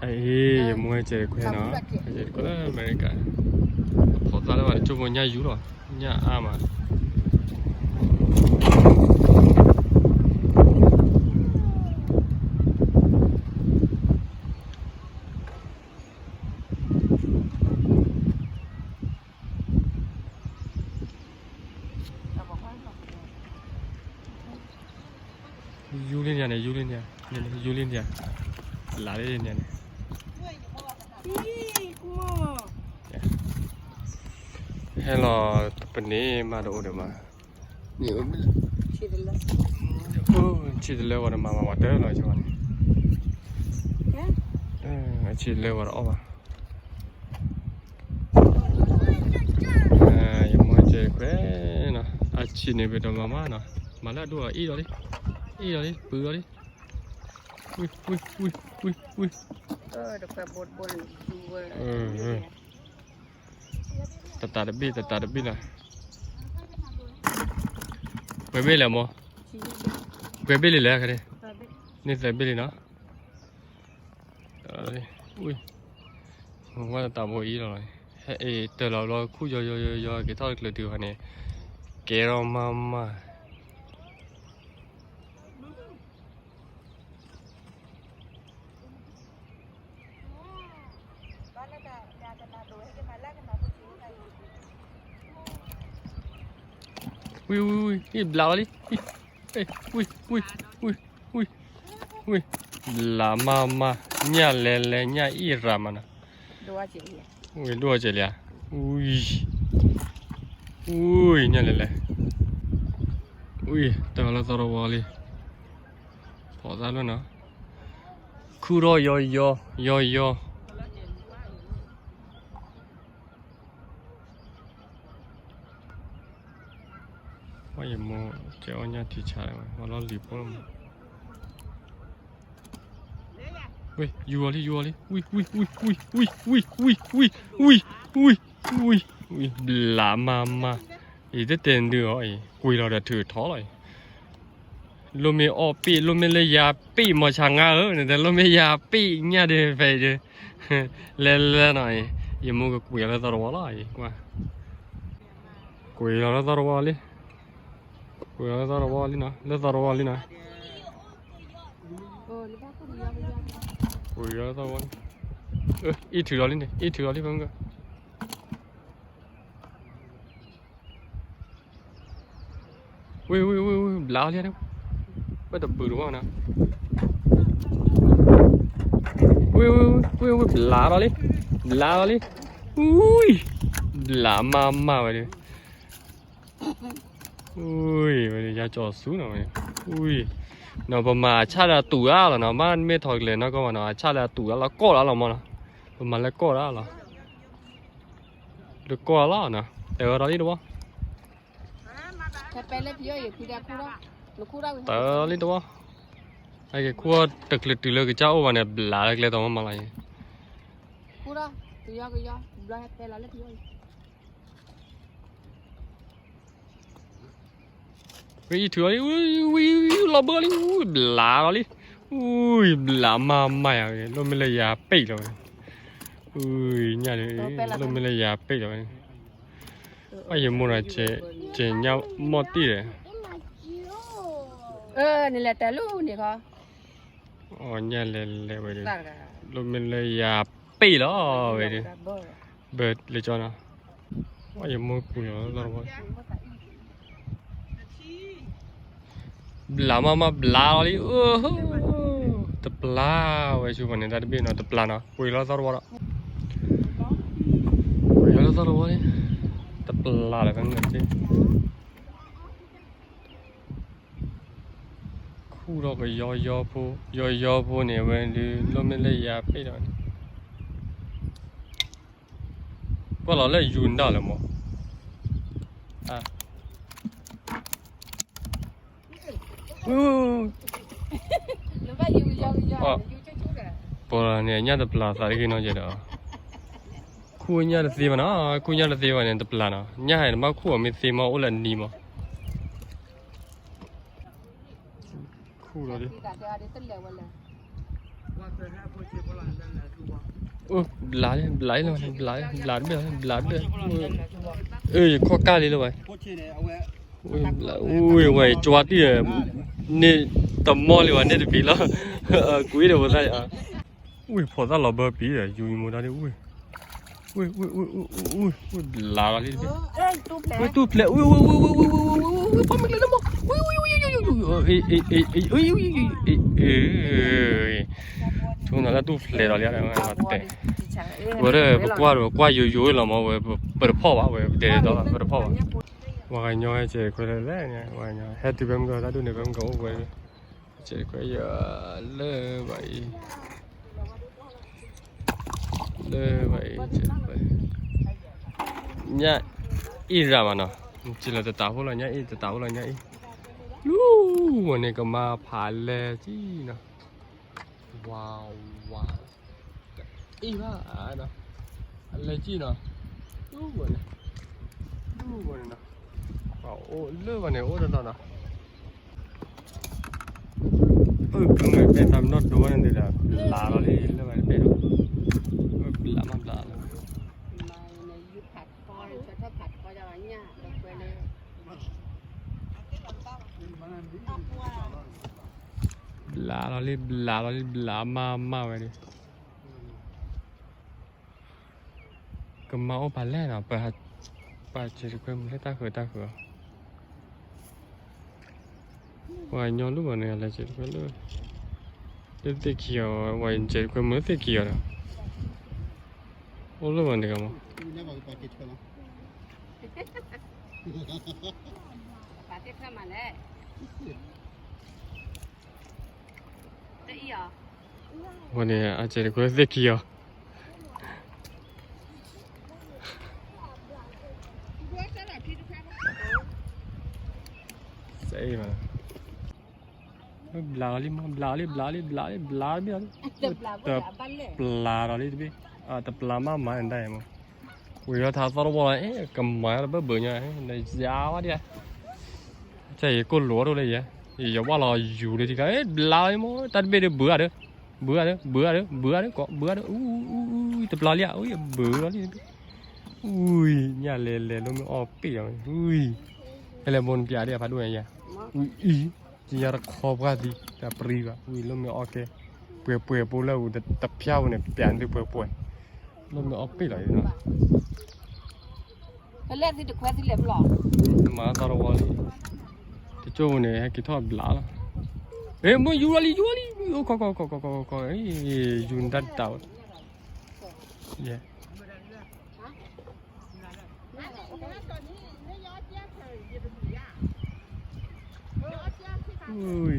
အအံၤ ယမိၢ်ဟဲကဲၤခွဲးနီၤ, ဟဲကဲၤခွဲးလၢအမဲရကၤ, အဖိသၣ်လၢဘၣ်တကၠိဖိညၣ်ယူၤလီၤ, ညၣ်အါမး. ယူၤလံန့ၣ်, ယူၤလံန့ၣ်, ယူၤလံန့ၣ်, လၢ်လံန့ၣ်န့ၣ်, ဟဲလီၤတပန့ၣ်မးတအိၣ်ဒီးမး, ဆံးတလၢဝဲဒီးမၤမၤဝဲတၢ်လီၤန့ၣ်, ဆံးတလၢဝဲဒီးအီၣ်ဘၣ်. ယမိၢ်ကဲၤခွဲးနီၤ, အဆံးန့ၣ်ပတမၤမးနီၤ, မၤလၢအဒိၣ်အအံၣ်လီၤလံ, အံၣ်လီၤလံ, ပုၢ်လီၤလံ, ဝံၤ, ဝံၤ, ဝံၤ, ဝံၤ, ဝံၤ, တတးတဘ့ၣ် တတးတဘ့ၣ်လီၤ, ပှဲၤဘ့ၣ်လဲၣ်မိၢ်, ပှဲၤဘ့ၣ်လံလဲၣ်, န့ၢ်သၢဘ့ၣ်လံနီၤ. ဝဲတတးဖိအံၤလီၤ, ဟဲအံၤတၢ်လီၤဘျီ ခူၣ်ယီယီယီယီ က့ၤထီၣ်တချုးတုၤဃီန့ၣ်, ကဲထီၣ်မးမး. ဝံၤ ဝံၤ ဝံၤ ဘျးလီၤလံ, ဝံၤ ဝံၤ ဝံၤ ဝံၤ ဝံၤ, ဘျးမးမး, ညၣ်လဲၤလဲၤ ညၣ်အံၣ်ရၤမးနီၤ, ဝံၤ ဒိၣ်အီၤကဲၤလံဧါ, ဝံၤ, ဝံၤ ညၣ်လဲၤလဲၤ, ဝံၤ တၢ်လၢသီတဝီလံ, ဖီၣ်သၣ်လၢနီၤ, ခူၣ်ထီၣ်ယီယီ ယီယီ. ဝဲယမိၢ်ကဲအီၣ်ညၣ်ထံဆါလၢဝဲ မၤလီၢ်လံၤဖိလီၤမး, ဝံၤ ယူၤအီၤလံ ယူၤအီၤလံ, ဝံၤ ဝံၤ ဝံၤ ဝံၤ ဝံၤ ဝံၤ ဝံၤ ဝံၤ ဝံၤ, ဝံၤ ဘျးမးမး, အံၤတတဲာ်ဒုးအီၤအံၤ ကွံာ်လီၤဒီးထုးထီလီၤအံၤ လိၣ်မ့ၢ်အီၣ်ပ့ၣ် လိၣ်မ့ၢ်လၢယၤပ့ၣ် မီၤဆါငါဧၢ, နတဲလိၣ်မ့ၢ်ယၤပ့ၣ် ညၣ်ဒ်ဖဲအံၤ, လဲၤလဲၤနီၤအံၤ, ယမိၢ်ကကွံာ်အီၤလၢသီတဝီလီၤအံၤ, ကွၢ်, ကွံာ်လီၤလၢသီတဝီလံ, ကွံာ်လီၤလၢသီတဝီလံနီၤ, လၢသီတဝီလံနီၤ, ကွံာ်လီၤလၢသီတဝီလံ, အ့ၣ်ထုးလီၤလံန့ၣ် အ့ၣ်ထုးလီၤလံဖဲမုၢ်ဂၢၢ် ဝံၤ ဝံၤ ဝံၤ ဝံၤ ဘျးလံ, ပတဘုးတဝီနီၤ, ဝံၤ ဝံၤ ဝံၤ ဝံၤ ဘျးလီၤလံ, ဘျးလီၤလံ, ဝံၤ ဘျးမးမးဝဲဒၣ်, ဝံၤ ဝဲဒၣ် ယၤကၠီၤဆူနီၤ, ဝံၤ နီၤ ပမၤအဆၣ်လၢအတူးအါလီၤနီၤ, မ့ၢ်မ့ၢ်ထီၣ်ကလဲၤနီၢ်ကီၢ်မးနီၤ, အဆၣ်လၢအတူးအါလီၤ ကီၢ်လၢအလီၤမးနီၤ, ပမၤလၢကီၢ်လၢအလီၤ လၢကီၢ်လီၤနီၤ, တၢ်ဒီးလံတဝီ, တၢ်လံတဝီ, အက့ၤခူၣ်တချုးတုၤလၢကစၢ်အိၣ်ဘၣ်န့ၣ် ဘျးလၢကျဲတီၤမးမးလီၤ, ဝံၤ အ့ၣ်ထုးလီၤလံ, ဝံၤ လီၤဘၢလံ, ဝံၤ ဘျးလီၤလံ, ဝံၤ ဘျးမးမးယၤ, လိၣ်မ့ၢ်လၢယၤပ့ၣ်လီၤဝဲ, ဝံၤ ညၣ်ဒ်, လိၣ်မ့ၢ်လၢယၤပ့ၣ်လီၤဝဲ, အယမိၢ်ဒီး ကဲညၣ်မီၢ်တံၢ်ဒီး, နလဲၤတၢ်လူၤန့ၣ်ခီ အီၣ်ညၣ်လဲၤလဲၤဝဲဒၣ်, လိၣ်မ့ၢ်လၢယၤပ့ၣ်လီၤဝဲဒၣ်, ဘၢလၢကၠီနီၤ, အယမိၢ်ပူၤလီၤလီၤတဝီ, ဘျးမးမးဘျးလီၤလံ, တပျၢ်ဝဲဆူပှၤန့ၣ် တၢ်တဘ့ၣ်နီၤ တပျၢ်နီၤ, ကွံာ်လီၤသီတဝီဒီး, ကွံာ်လီၤသီတဝီလံ, တပျၢ်လီၤဖဲန့ၣ် ခူၣ်ထီၣ်ကယီယီဖိ, ယီယီဖိန့ၣ် အဝဲဒုးလိၣ်မ့ၢ်လၢယၤပ့ၣ်ဒီးန့ၣ်, ကွၢ်လီၤလၢယူၤနၢ်လၢမး, ပှၤန့ၣ် ညၣ်တပျၢ်သးတဂ့ၤနီၤကဲဒီး, ခူၣ်ညၣ်တသ့ဘၣ်နီၤ, ခူၣ်ညၣ်တသ့ဘၣ်န့ၣ် တပျၢ်နီၤ, ညၣ်ဟဲတမ့ၢ်ခူၣ်အီၤမ့ၢ်သ့မး အိၣ်လၢအနံၤမး ခူၣ်လီၤလံ, ဝဲ အိၣ် ဘျးလံ ဘျးလံလီၤ ဘျးလံ ဘျးတဘ့ၣ်လီၤ ဘျးတဘ့ၣ်, အၢ ယခီၣ်ကၢ်လံလၢၤဘၣ်, အိၣ် ဝဲကၠွါတံၢ်ဒီး န့ၢ်တမီၢ်လံဘၣ် န့ၢ်တပံၤလီၤ, ကွံာ်ဒီးဖိသၣ်, အိၣ် ဖိသၣ်လီၤဘၢပံၤဒီး ယူမိၢ်ဒါဒ် အိၣ် အိၣ် ဘျးလီၤလံတဘ့ၣ်, ဝဲတူၢ်ဖျဲး အိၣ် အိၣ် ဖီမ့ၢ်ကျဲလၢမီၢ်, ဆိနၤလၢတူၢ်ဖျဲးဒီးလံ, တဲ, ဝဲဒၣ်ပကွၢ်ဒီး ကွၢ်ယိယိလီၤမီၢ်ဝဲ, ပတဖီၣ်ဘၣ်ဝဲ ပတဲဒီး ပတဖီၣ်ဘၣ်, ပှၤကညီဟဲကဲးခွဲးလဲၣ်လဲၣ်န့ၣ် ပှၤကညီဟဲတုၤဖဲမုၢ်ကီၢ် တၢ်ဒိၣ်န့ၣ် ဖဲမုၢ်ကီၢ်အိၣ်ဝဲ, ကဲးခွဲးယၤ လၢဘၣ်အံၤ လၢဘၣ်အံၤ ညၣ်အ့ၣ်ရၣ်မးနီၤ, စံးလီၤတတးဖိလီၤ ညၣ်အ့ၣ် တတးဖိလီၤ ညၣ်အ့ၣ်, လူၤဝဲန့ၣ် ကမၤဖးလဲၢ်ကံနီၤ, ဝါဝါ, အ့ၣ်ဘၣ်နီၤ, အလဲၢ်ကံနီၤ, လူၤဝဲန့ၣ်, လူၤဝဲန့ၣ်နီၤ, ပှၤအိၣ်လၢဘၣ်န့ၣ် အိၣ်တနီၤနီၤ ပမ့ၢ်ပဲာ်သးမနီၣ်ဒိန့ၣ်ဒီး ဘျးလီၤလံ လၢဘၣ်တဘ့ၣ်ဒီး ဘျးမးဘျးလီၤ, ဘျးလီၤလံ ဘျးလီၤလံ ဘျးမးမးဝဲဒီး ကမၤအိၣ်ပာ်လဲၣ်နီၤ, ပာ်စဲးတခွဲမုၢ်လၢတၢ်ဃၢၤတၢ်ဃၢၤ, ပှၤညီလၢဘၣ်န့ၣ် လဲၤစဲးတခွဲလၢ လၢသ့ၣ်ခံဂၤ, ပှၤစဲးတခွဲမုၢ်လၢသ့ၣ်ခံဂၤဒီး အိၣ်လၢဘၣ်န့ၣ်ကမၤ ဝဲန့ၣ် အစဲးတခွဲသ့ၣ်ခံဂၤ, စဲးအံၤမး, ဘျးလီၤလံမး ဘျးလီၤလံ ဘျးလီၤလံ ဘျးလီၤလံ ဘျးလီၤလံ, တပျးဒီးလံတဘ့ၣ်, တပျးမးမးန့ၣ်ဒၣ်အံၤမး, ဝံၤလီၤထါသီတဝီလီၤ ကမၤတဘၢဘၢညါ, ယၤဝဲဒၣ် ကဲ ယကိၢ်လိာ်အီၤဒိၣ်လၢယဲ, ယဝၢ်လီၤယူၤလၢထံခါ ဘျးလီၤမး တၢ်တဘ့ၣ်ဒီးဘၢအါဒီး, ဘၢအါဒီး ဘၢအါဒီး ဘၢအါဒီး ကိး ဘၢအါဒီး အူ တပျးလံဧါ အူ ဘၢလီၤလံ, အူ ညၣ်လဲၤလဲၤလိၣ်မ့ၢ်အီၣ်ပ့ၢ်အီၤ, အူ ဖဲလဲၣ်ဘိနပျးဒ်ဖးဒိၣ်ညါယဲ, အူအံၤ ကညါတခီပှၢ်သံ တၢ်ပြံဘၣ် ဝံၤလိၣ်မ့ၢ်အီၣ်ကဲ, ပှဲၤပှဲၤပိလၢအူ တဖျၢၣ်ဝဲန့ၣ် ပျးန့ၢ်ပှဲၤပှဲၤ, လိၣ်မ့ၢ်အီၣ်ပ့ၢ်လီၤအံၤနီၤ, ပလဲၣ်သံတခွဲသံလဲၣ်ဘၣ်လီၤ, မၤသီတဝီလံ, တကၠိၢ်ပူၤန့ၣ် ဟဲက့ၤထီၣ်ဘျးလီၤ, မ့ၢ်ယူၤလီၤလံ ယူၤလီၤလံ, ခီခီခီခီခီခီ, ယူၤနတၢ်တတးဝဲ ယဲ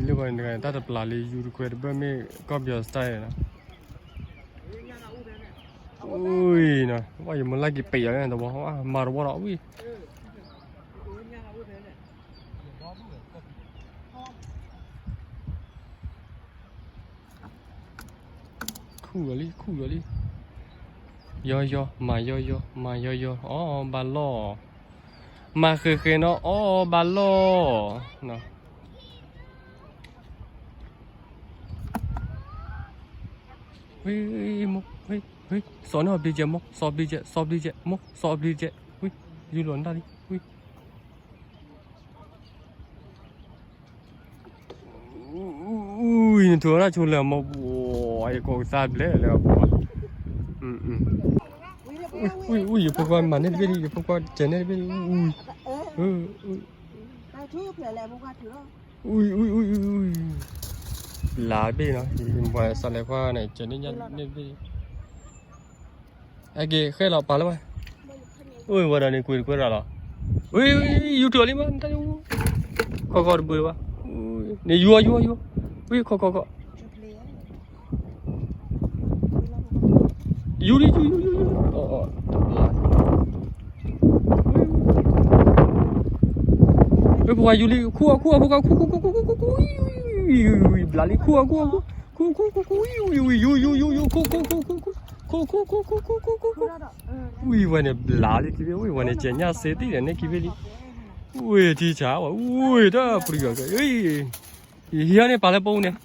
လၢပှၤန့ၣ်တဂၤ တၢ်တပျးလံ ယူၤတခွဲတဘၢၣ်မ့ၢ်ကီၢ်ပယီၤ style နီၤ, အူအံၤနီၤ ဝဲယမၤလၢက့ၤပ့းအီၤန့ၣ်တဝီ မၤတဝီဒီးဝံၤ ခူၣ်လီၤလံ ခူၣ်လီၤလံ, ယီယီ မၤယီယီ မၤယီယီ အီၣ်ဘၣ်လီၢ်, မၤဃဲၤဃဲၤနီၤ အီၣ်ဘၣ်လီၢ်, ဝံၤ မိၢ် ဝံၤ စီၤန့ၢ်အီၤဘျ့ကဲ မိၢ် စီၤဘျ့ကဲ စီၤဘျ့ကဲ မိၢ် စီၤဘျ့ကဲ ဝံၤ ယူၤလီၤနတၢ်လံ ဝံၤ နထူၣ်အီၣ်တၢ်ဆိလၢမီၢ် ယကိးကသါဘျဲၣ်လၢအပူၤ, ဝံၤ ယဖိခွါမၤန့ၢ်တဘ့ၣ်လံ ယဖိခွါကဲၤန့ၢ်တဘ့ၣ်လံ, လၢတဘ့ၣ်နီၤ ယပှၤစးလဲၤခွါန့ၣ် ကဲၤန့ၢ်ညါန့ၢ်တဘ့ၣ်လံ. အက့ၤ ဃဲလီၤပာ်လၢဝဲ, အိၣ်ဝဲဒီးန့ၣ် ကွံာ်တကွဲရၤလီၤ, ဝံၤ ယူၤထီၣ်လံမး တၢ်, ခီခီတဘုးဘၣ်, န့ၣ် ယူၤအီၤ ယူၤအီၤ ယူၤအီၤ, ဝံၤ ခီခီခီ, ယူၤလံ ယူၤ ယူၤ ယူၤ ယူၤ, ဝံၤ ပှၤယူၤလံ ခူၣ်အီၤ ခူၣ်အီၤ ဖိခွါ ခူၣ် ခူၣ် ခူၣ် ခူၣ် ခူၣ် ခူၣ် ခူၣ် ခူၣ် ခူၣ် ခူၣ် ခူၣ် ခူၣ် ခူၣ် ယူၤ ယူၤ ယူၤ ယူၤ ယူၤ ခူၣ် ခူၣ် ခူၣ် ခူၣ် ခူၣ် ခူၣ် ခူၣ် ခူၣ် ခူၣ်, ဝံၤ ဝဲန့ၣ် ဘျးလံခံဘ့ၣ် ဝံၤ ဝဲန့ၣ် ကဲၤညၣ်စ့တံၢ်ဒီးန့ၢ်ခံဘ့ၣ်လံ, ဝံၤ ထံဆးဝဲ ဝံၤ တၢ်ပြံၤအီၤက့ၤ, ဟံးန့ၢ်ပာ်လၢပူၤန့ၣ်,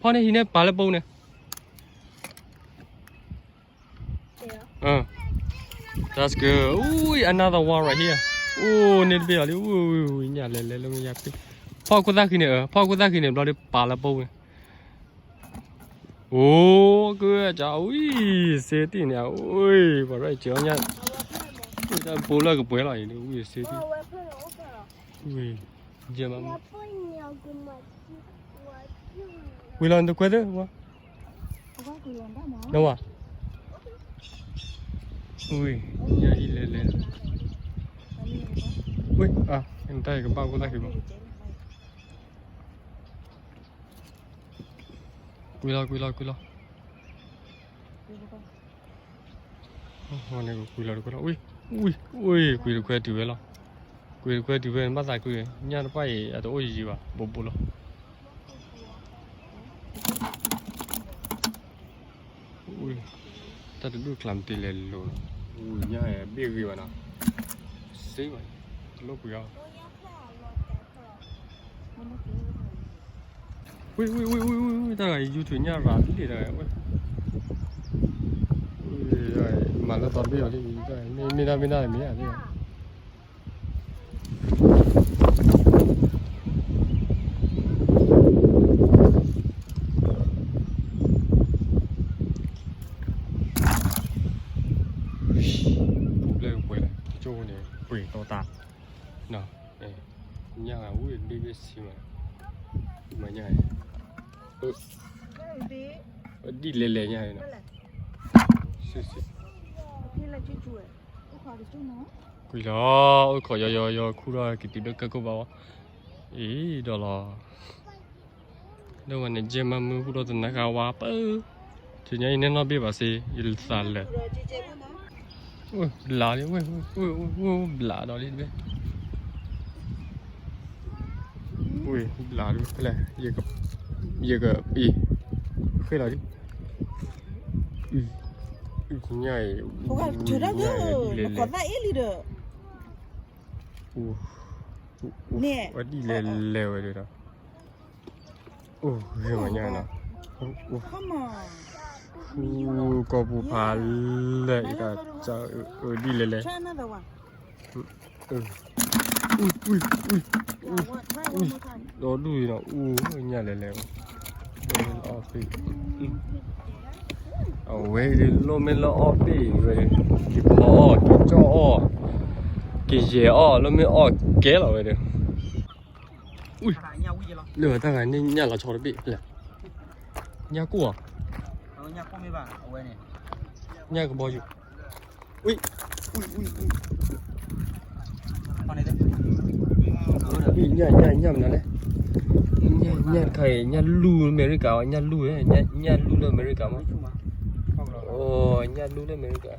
ဖီန့ၣ် ဟံးန့ၢ်ပာ်လၢပူၤန့ၣ်, That's good. Ooh, another one right here. Ooh, န့ၣ်တဘ့ၣ်အီၤလံ. Ooh, ညၣ်လဲၤလဲၤလၢမ့ၢ်ယါပ့ၢ်. ဖီၣ်ခိၣ်သၣ်ဃံန့ၣ်, ဖီၣ်ခိၣ်သၣ်ဃံန့ၣ် ဘျီဒီးပာ်လၢပိၢ်ဝဲ. အိၣ်ကဝဲကဝံၤစ့တံၢ်န့ၣ်, အိၣ် ပှၤရဲၣ်ကၠီညါ, တၢ်ဘိလၢကပှဲၤလီၤအံၤ, ဝံၤစ့တံၢ်, ဝံၤ, ယဲမး, ဝံၤလီၤနတကွဲသ့ၣ်, နဝၤ, ဝံၤ, ညၣ်အံၤလဲၤလဲၤ, ဝံၤ, အတၢ်အံၤကဘၣ်ဖိသၣ်ခံဘၣ်. ကွံာ်လီၤ, ကွံာ်လီၤ, ကွံာ်လီၤ, ကွံာ်လီၤတခွဲလီၤ, ဝံၤ, ဝံၤ, ဝံၤ, ကွံာ်တခွဲတုၤဝဲလီၤ, ကွံာ်တခွဲတုၤဝဲ နဘၣ်သးကွံာ်, ညၣ်တဖၣ်အံၤ အတအိၣ်ယံၤဘၣ်, ဘိဘိလီၤ. တၢ်တဒူၣ်ကျးမတ့လဲၤလိၤလီၤ, ဝံၤညါဘ့ၣ်ဂ့ၤဘၣ်နီၤ, စ့ဘၣ်, တလိၣ်ကွံာ်အီၤ. ဝံၤ, ဝံၤ, ဝံၤ, ဝံၤ, ဝံၤ, တၢ်ဂၤ YouTube ညၣ်ရၤဒ်လဲၣ်တၢ်ဂၤ, ဝံၤ, မၤလၢသီတဘ့ၣ်အီၤလံ, မ့ၢ်ဒၣ်မ့ၢ်ဒၣ်မ့ၢ်ဧါ, ပူၤဘျဲၣ်ပှဲၤလၢ ကၠိန့ၣ် ပှ့ၤတီတၢ်, ညၣ်ဂၤဝံၤ ဘ့ၣ်ဘ့ၣ်ဆံမး, မၤညၣ်, ဒ်လဲၤလဲၤညါ, ကွံာ်လီၤ, အိၣ်ခိးယီယီယီခူၣ်ထီၣ်က့ၤတုၤလၢကၢၢ်ခိၣ်ဘၣ်ဝဲ, အံၤဒီးလီၤ. ဒီးဝဲန့ၣ် ယဲၢ်မၤမုၢ်ဟူထီၣ်သနါဃာ်ဝါပၢ, ဆူညါအံၤနဲၣ်နီၣ်ဘ့ၣ်ဘၣ်စ့, ယသးလၢာ်, ဘျးလံ, ဘျးဒီးလံတဘ့ၣ်, ဝံၤဘျးဒီးလံ, ယက, ယက, အံၤ, ဃ့လီၤလံ, ညၣ်အံၤ, ညၣ်အံၤလဲၤလဲၤ, ဝဲဒ်လဲၤလဲၤဝဲဒီး အိၣ်ဂ့ၤမးညါနီၤ, ကီၢ်ပူၤဖးလၢာ်အံၤတၢ်, ဒ်လဲၤလဲၤ, ဒီဒူၣ်အံၤနီၤ, အိၣ်ညၣ်လဲၤလဲၤ, အဝဲဒၣ်လိၣ်မ့ၢ်လၢအီၣ်ဘ့ၣ်ဝဲ, ကဖီအီၣ်, ကကၠီၣ်အီၣ်, ကယဲၢ်အီၣ်, လၢမ့ၢ်အီၣ်ကဲလီၤဝဲဒီး, လၢတၢ်ဂၤန့ၣ်ညၣ်လီၤဆီတဘ့ၣ်လဲၣ်, ညၣ်ကိၢ်ဧါ, ညၣ်ကဘီယူၤ, ဝံၤ, ဝံၤ, ဝံၤ, ဝံၤ, ညၣ်, ညၣ်, ညၣ်မနုၤလဲၣ်, ညၣ်တခါအံၤ ညၣ်လူၢ်အမဲရကၤ, ညၣ်လူၢ်, ညၣ်လူၢ်လၢအမဲရကၤမး, အိ, ညၣ်လူၢ်လၢအမဲရကၤ,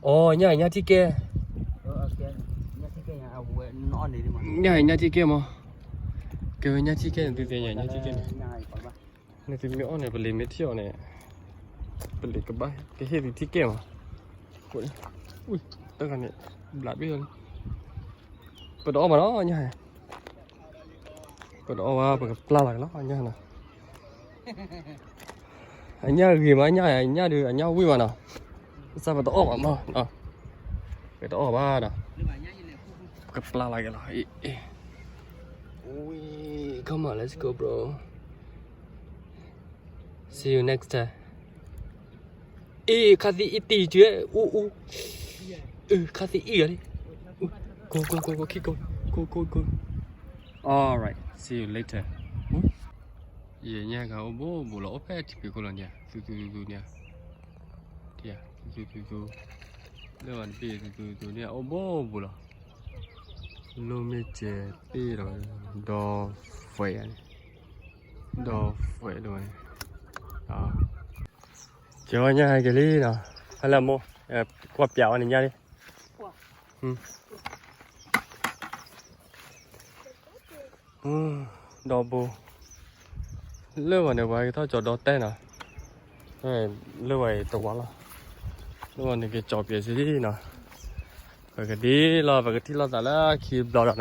အိ, ညၣ်, ညၣ်ထံကဲ, ညၣ်, ညၣ်ထံကဲမး, ကဲဝဲညၣ်ထံကဲန့ၣ် သုသ့ၣ်ညါ ညၣ်ထံကဲန့ၣ်, နသုမ့ၢ်အီၣ်န့ၣ် ပလံၤမ့ၢ်ထံၣ်အီၤန့ၣ်, ပလံၤကဘၣ် ကဟ့ၣ်သုထံကဲမး, တၢ်ဂၤန့ၣ် ဘျးဘ့ၣ်လီၤလံ, ပတအီၣ်ဘၣ်နီၤ ညၣ်, ပတအီၣ်ဘၣ် ပကပျၢ်လီၤက့ၤလီၤ ညၣ်နီၤ, အညၣ်ဂ့ၤမး ညၣ်, ညၣ်ဒုး အညၣ်ဝံၣ်မးနီၤ, ဘၣ်ဆၣ်ပတအီၣ်ဘၣ်မး, ပတအီၣ်ဘၣ်ဒီး, ပကပျၢ်လီၤက့ၤလီၤ, အ့ၣ်, အ့ၣ်, ဝံၤ, come on, let's go, bro. See you next time. အ့ၣ်, ခါသံအ့ၣ်တံၢ်တုၤ, အူ, အူ, ခါသံအ့ၣ်ဂၤလံ, go, go, go, go, keep going, go, go, go. All right, see you later. ယညၣ်ဂၤအိၣ်ဘိဘိလီၤ, အိၣ်ဖဲထံဖံးခိၣ်လီၤန့ၣ်, သူသူသူသူန့ၣ်, သူသူသူသူ, လၢဘၣ်တဘ့ၣ်သူသူသူန့ၣ် အိၣ်ဘိဘိလီၤ, လိၣ်မ့ၢ်စဲးတ့ၢ်ဒီး, ဒီး, ဖှဲး, ဒီးဖှဲးဒိၣ်န့ၣ်, ကဲဝဲညၣ်ဟဲက့ၤလံနီၤ, ဟဲလၢမိၢ်, ကွၢ်ပျးဝဲန့ၣ်ညၣ်လံ. ဒီဘိ, လၢဝဲန့ၣ် ပှၤကထီၣ်ကၠီၤဒီတဲနီၤ, လၢဝဲအံၤတဝါလီၤ, လၢဝဲန့ၣ်ကကၠီၤပျဲးစ့နီၤ, ပကဒ်လီၤ ပကထံၣ်လိာ်သးလၢခံဘျီဒီးနီၤ,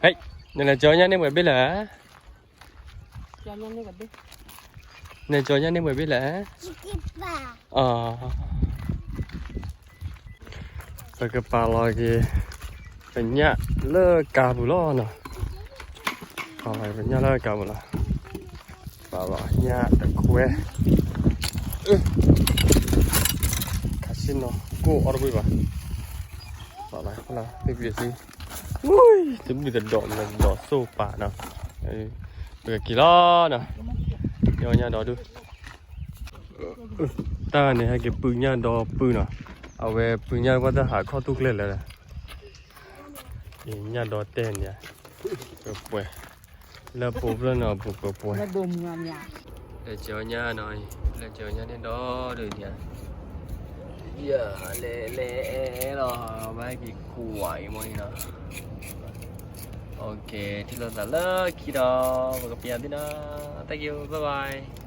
ဟဲ, နလဲၤကၠီၤညၣ်န့ၢ်ပှဲၤဘ့ၣ်လဲၣ်, နလဲၤကၠီၤညၣ်န့ၢ်ပှဲၤဘ့ၣ်လဲၣ်, အ ပကပာ်လီၤက့ၤ ပညၣ်လၢကါပူၤလီၤနီၤ. ပာ်လီၤပညၣ်လၢကါပူၤလီၤ. ပာ်လီၤညၣ်တခွဲ ခါဆ့ၣ်နီၤ ကိၣ်အီၣ်တဘှံးဘၣ်. ပာ်လီၤလၢသ့ၣ်ပျံၤသံ တဘျုးတဒီးမ့ၢ်တဒီးစိၢ်ပာ်နီၤ. ပကက့ၤလီၤနီၤ. ညၣ်ဒီဒု တၢ်န့ၣ် ဟဲက့ၤပုၢ်ညၣ်ဒီပုၢ်နီၤ. အဝဲပုၢ်ညၣ်ဘၣ်တၢ်ဟးခီၣ်ထူၣ်ကျဲလဲၣ်. ညၣ်ဒီတဲန့ၣ် ပှဲၤ လၢပိာ်ဖျၢၣ်နီၤ ပှဲၤပှဲၤပှဲၤ လဲၤကၢၤညၣ်နီၤ လဲၤကၢၤညၣ်န့ၣ်ဒီဒုဒံးဧါ. ယလဲၤလဲၤအဲၣ်လီၤ ဘၣ်က့ၤကွၢ်အံၤမ့ၢ်န့ၣ်နီၤ. ထံၣ်လိာ်သးလၢခံဒီး ပကပျးသ့ၣ်နီၤ. Thank you, bye bye.